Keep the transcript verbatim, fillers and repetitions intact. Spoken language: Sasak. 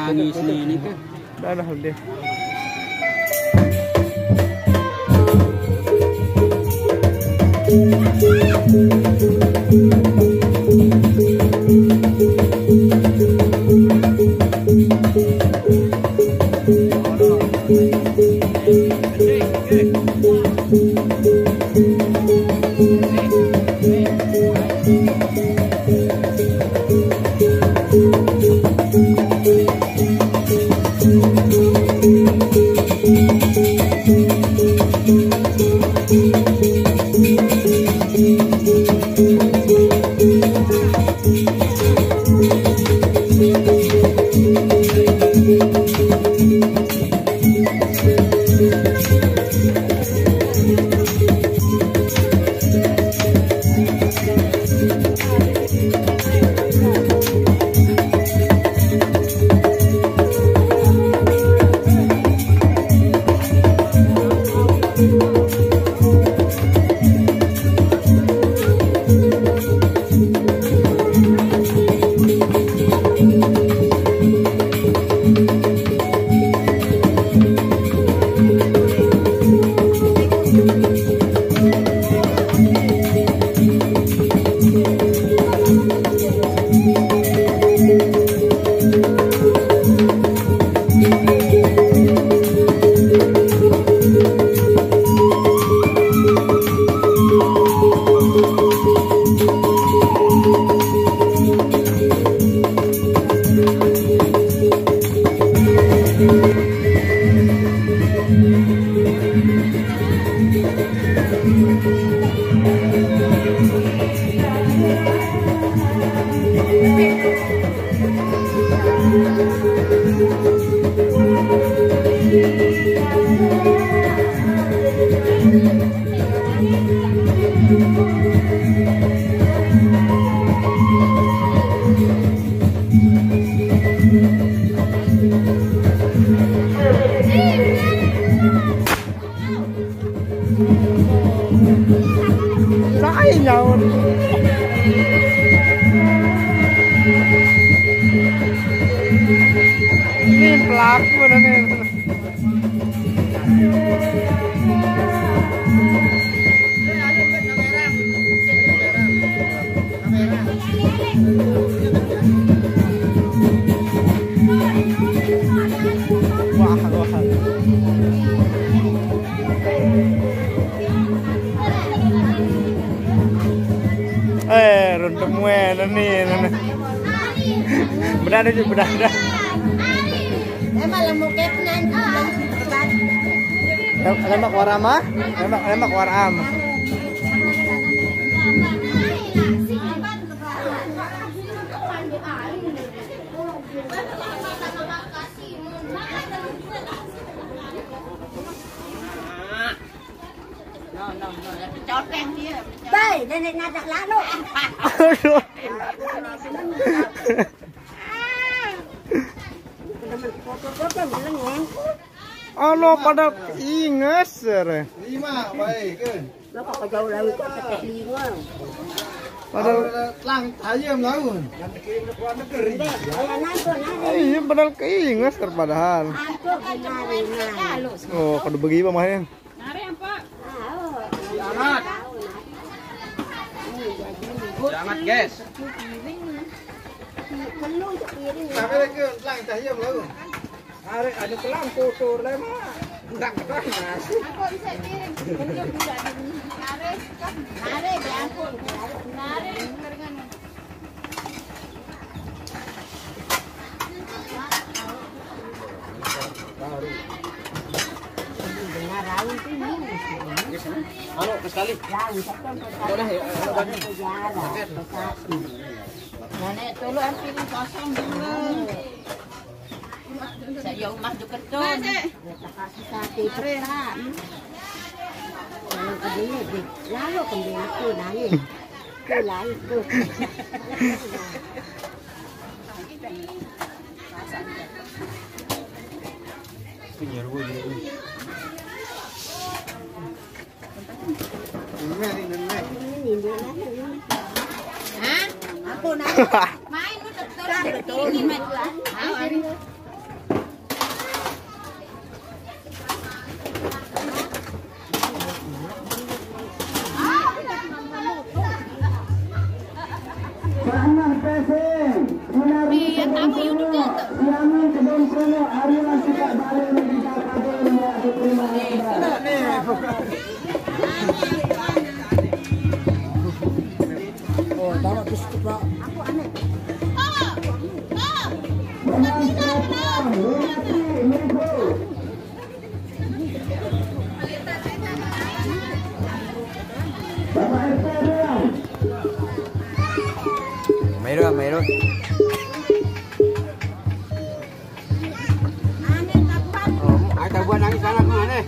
Ini sini ke. Dah, dah, udah. Sai nyaut. Ini pelaku nih. Wah, wah. Eh, runtuh mue, nani, nani. Bedah deh, bedah, bedah. Emang lemu kepnan. Lem-, lemak waram, ah? Lemak, lemak waram. Bay, nenek ngadak lalu. Aduh. Foto-foto melengong. Alo, pada inges, sere. Lima, baik, kan? Lo kok jauh lagi kok teteh lima. Pada telang ayam laun. Udah, kayak nonton, nari. Eh, iya, padahal keinges ter padahal. Nonton, nari, nari. Oh, kudu begi mah, ya. Nari apa? Amat. Jangan, guys. Penuh sepiring. Sampai lagi telang ayam laun. Arek aja kelang kotor lah, Mak. Enggak panas. Aku bisa piring. Nare, nare, ya ampun. Nare, dengan dengar raun tuh ini. Anu, sekali. Raun, tapi kan udah ya, udah. Sejarah, satu. Nenek, tolong piring kosong dulu. Saya umah deket tuh. Kasih sate pecah. Kalau kedua deh, lalu kembali tuh nangis. Tuh lain tuh. Punya ruang gitu. Ini, ini, ini. Hah? Aku nanya. Main lu tetep ini, Mat. Tahu, Ari. Oh, tamat biskuit, Pak. Mairu, mairu. Oh, ada buat nangis sana mana?